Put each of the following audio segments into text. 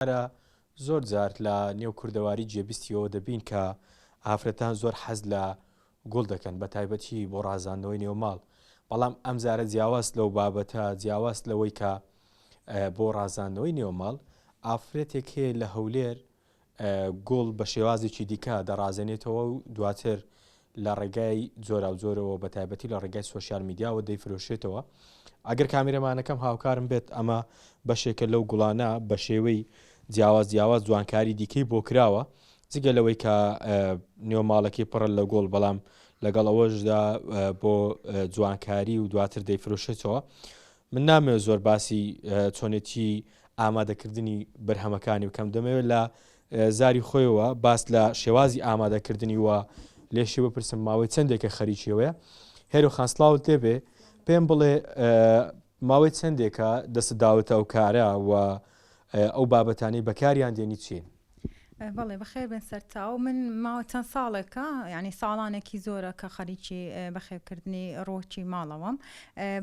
دیارە زۆر جار لە نێو کوردەواری جێبیستی ئەوە دەبین کە ئافرەتان زۆر حەز لە گوڵ دەکەن بە تایبەتی بۆ ڕازاندنەوەی نێو ماڵ، بەڵام ئەمجارە جیاواز لەو بابەتە، جیاواز لەوەی کە بۆ ڕازاندنەوەی نێو ماڵ، ئافرەتێک هەیە لە هەولێر گوڵ بە شێوازێکی دیکە دەڕازێنێتەوە و دواتر لە ڕێگای جۆراوجۆرەوە بە تایبەتی لە ڕێگای سۆشیال میدیاوە دەیفرۆشێتەوە. ئەگەر کامیرەمانەکەم هاوکارم بێت ئەمە بەشێکە لەو گوڵانە بە شێوەی جیاواز جیاواز جوانکاری دیکەی بۆ کراوە جگە لەوەی کە نێو ماڵەکەی پڕە لە گوڵ بەڵام لەگەڵ ئەوەشدا بۆ جوانکاری و دواتر دەیفرۆشێتەوە من نامەوێت زۆر باسی چۆنێتی ئامادەکردنی بەرهەمەکانی بکەم دەمەوێت لە زاری خۆیەوە باس لە شێوازی ئامادەکردنی و لێشی بپرسم ماوەی چەندێکە خەریکیەوەیە هێرۆ خان سڵاوت لێبێ پێم بڵێ ماوەی چەندێکە دەست داوەتە ئەو کارە و ئەو بابەتانەی بەکاریان دێنی چین؟ بەڵێ بەخێر بێن سەرچاو من ماوە چەند ساڵێکە یعنی ساڵانێکی زۆرە کە خەریکی بەخێوکردنی ڕۆکی ماڵەوەم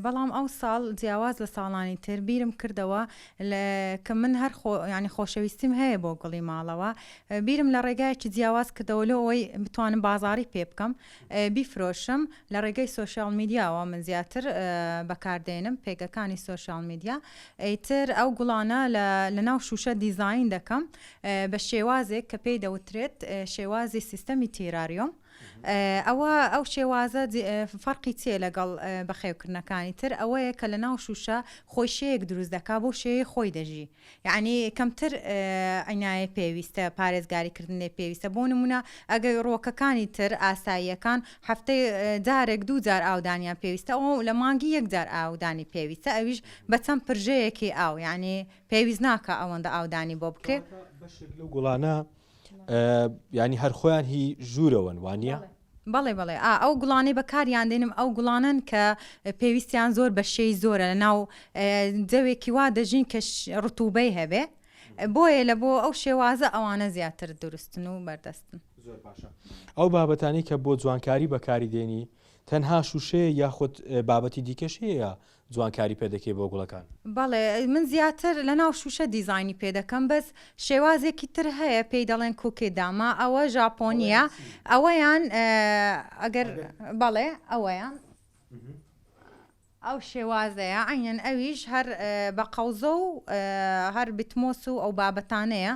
بەڵام ئەو ساڵ جیاواز لە ساڵانی تر بیرم کردەوە کە من هەر خۆ ینی خۆشەویستیم هەیە بۆ گوڵی ماڵەوە بیرم لە ڕێگایەکی جیاواز کردەوە لۆ ئەوەی بتوانم بازاری پێ بکەم بیفرۆشم لە ڕێگەی سۆشیال میدیاوە من زیاتر بەکاردێنم پێگەکانی سۆشیال میدیا ئیتر ئەو گوڵانە لە ناو شوشە دیزاین دەکەم بە شێوازێک کە پێی دەوترێت شێوازی سیستەمی terrarium ئەوە ئەو شێوازە فەرقی چیە لەگەڵ بەخێوکردنەکانی تر ئەوەیە کە لە ناو شوشە خۆی شێیەک دروست دەکا بۆ شێی خۆی دەژی یعنی کەمتر عینایە پێویستە پارێزگاری کردن لێ پێویستە بۆ نمونە ئەگەر ڕوەکەکانی تر ئاساییەکان هەفتەی جارێک دوو جار ئاودانیان پێویستە ئەو لە مانگی یەک جار ئاودانی پێویستە ئەویش بە چەند پرژەیەکی ئاو یعنی پێویست ناکا ئەوەندە ئاودانی بۆ بکرێ. بەشێک لەو گوڵانە یانی هەر خۆیان هی ژوورەوەن وانە؟ بەڵێ بەڵێ ئا ئەو گوڵانەی بەکاریان دێنم ئەو گوڵانەن کە پێویستیان زۆر بە شێی زۆرە لە ناو جەوێکی وا دەژین کە ڕتوبەی هەبێ بۆیە لە بۆ ئەو شێوازە ئەوانە زیاتر دروستن و بەردەستن. زۆر باشە ئەو بابەتانی کە بۆ جوانکاری بەکاری دێنی تەنها شوشەیە یاخود بابەتی دیکەش هەیە جوانکاری پێ دەکەی بۆ گوڵەکان؟ بەڵێ من زیاتر لەناو شوشە دیزاینی پێ دەکەم بەس شێوازێکی تر هەیە پێی دەڵێن kokedama ئەوە ژاپۆنیە ئەوەیان ئەگەر بەڵێ ئەوەیان ئەو شێوازەیە عەینەن ئەویش هەر بە قەوزە و هەر peat moss و ئەو بابەتانەیە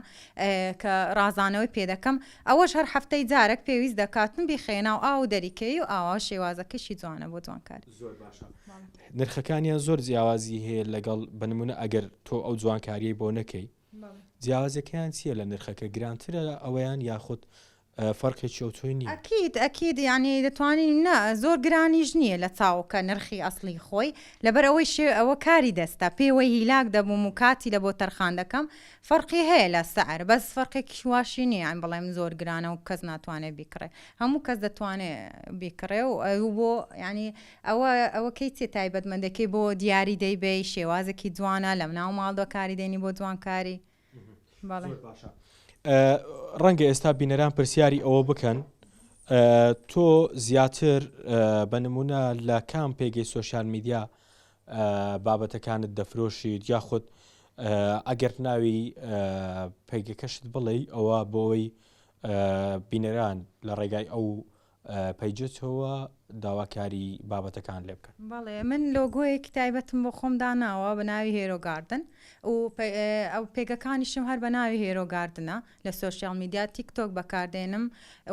کە ڕازانەوەی پێ دەکەم ئەوەش هەر هەفتەی جارێک پێویست دەکاتن بیخەیە ناو ئاو و دەریکەی و ئاوا شێوازەکەشی جوانە بۆ جوانکاری. زۆر باشە نرخەکانیان زۆر جیاوازی هەیە لەگەڵ بە نمونە ئەگەر تۆ ئەو جوانکاریەی بۆ نەکەی جیاوازەکەیان چییە لە نرخەکە گرانترە ئەوەیان یاخود فەرقێکی ئەوتۆی نییە؟ ئەکید ئەکید یانی دەتوانین نا زۆر گرانیش نییە لە چاو کە نرخی ئەسڵی خۆی لەبەر ئەوەی شێ ئەوە کاری دەستە پێوەی هیلاک دەبووم و کاتی لە بۆ تەرخان دەکەم فەرقی هەیە لە سعر بەس فەرقێکیش واشی نییە یان بڵێم زۆر گرانە و کەس ناتوانێ بیکڕێ هەموو کەس دەتوانێ بیکڕێ و ئەو بۆ یانی ئەوە ئەوە کەی چێ تایبەتمەندەکەی بۆ دیاری دەیبەی شێوازێکی جوانە لە ناو ماڵ بەکاری دێنی بۆ جوانکاری بەڵێ. زۆر باشە ڕەنگە ئێستا بینەران پرسیاری ئەوە بکەن تۆ زیاتر بە نمونە لە کام پێگەی سۆشیال میدیا بابەتەکانت دەفرۆشیت یاخود ئەگەر ناوی پێگەکەشت بڵێ ئەوە بۆی بینەران لە ڕێگای ئەو پەیجەتەوە داواکاری بابەتەکان لێ بکەن. بەڵێ من لۆگۆیەکی تایبەتم بۆ خۆم داناوە بە ناوی هێرۆ گاردن و ئەو پێگەکانیشم هەر بە ناوی هێرۆ گاردنە لە سۆشیال میدیا تیک تۆک بەکاردێنم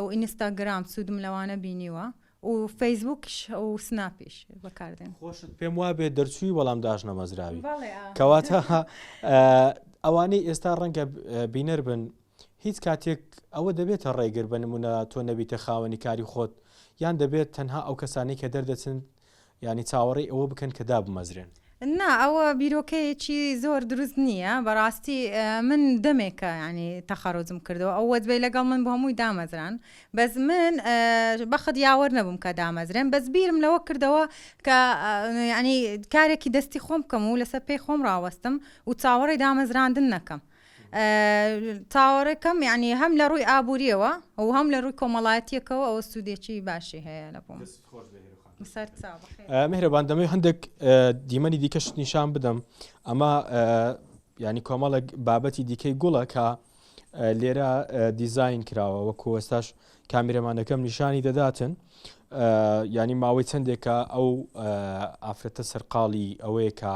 و ئینستاگرام سوودم لەوانە بینیوە و فەیسبووکیش و سناپیش بەکاردێن. خۆشت پێم وابێ دەرچووی بەڵام داشنەمەزراوی کەواتە ئەوانەی ئێستا ڕەنگە بینەر بن هیچ کاتێک ئەوە دەبێتە ڕێگر بە نمونە تۆ نەبیتە خاوەنی کاری خۆت یان دەبێت تەنها ئەو کەسانەی کە دەردەچن یانی چاوەڕێی ئەوە بکەن کە دابمەزرێن؟ نا ئەوە بیرۆکەیەکی زۆر دروست نییە بەڕاستی من دەمێکە ینی تەخەڕوجم کردەوە ئەو وەجبەی لەگەڵ من بۆ هەمووی دامەزران بەس من بەخت یاوەر نەبووم کە دامەزرێن بەس بیرم لەوە کردەوە کە ینی کارێکی دەستی خۆم بکەم و لەسەر پێی خۆم ڕاوەستم و چاوەڕێی دامەزراندن نەکەم چاوەڕێکەم یعنی هەم لە ڕووی ئابووریەوە و هەم لە ڕووی کۆمەڵایەتیەکەوە ئەوە سوودێکی باشی هەیە لە بۆم. میهرەبان دەمەوێت هەندێک دیمەنی دیکەشت نیشان بدەم ئەمە. ینی کۆمەڵێک بابەتی دیکەی گوڵە کە لێرە دیزین کراوە وەکو ئێستاش کامیرەمانەکەم نیشانی دەداتن ینی ماوەی چەندێکە ئەو ئافرەتە سەرقاڵی ئەوەیە کە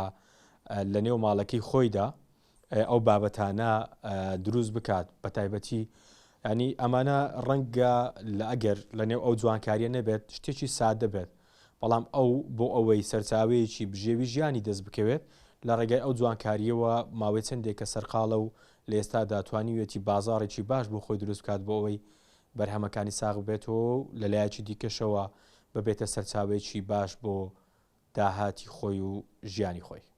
لە نێو ماڵەکەی خۆیدا ئەو بابەتانە دروست بکات بە تایبەتی ینی ئەمانە ڕەنگە لە ئەگەر لە نێو ئەو جوانکاریە نەبێت شتێکی سادە بێت بەڵام ئەو بۆ ئەوەی سەرچاوەیەکی بژێوی ژیانی دەست بکەوێت لە ڕێگای ئەو جوانکارییەوە ماوەی چەندێکە سەرقاڵە و لە ئێستادا توانیویەتی بازاڕێکی باش بۆ خۆی دروست بکات بۆ ئەوەی بەرهەمەکانی ساغ ببێتەوە و لە لایەکی دیکەشەوە ببێتە سەرچاوەیەکی باش بۆ داهاتی خۆی و ژیانی خۆی.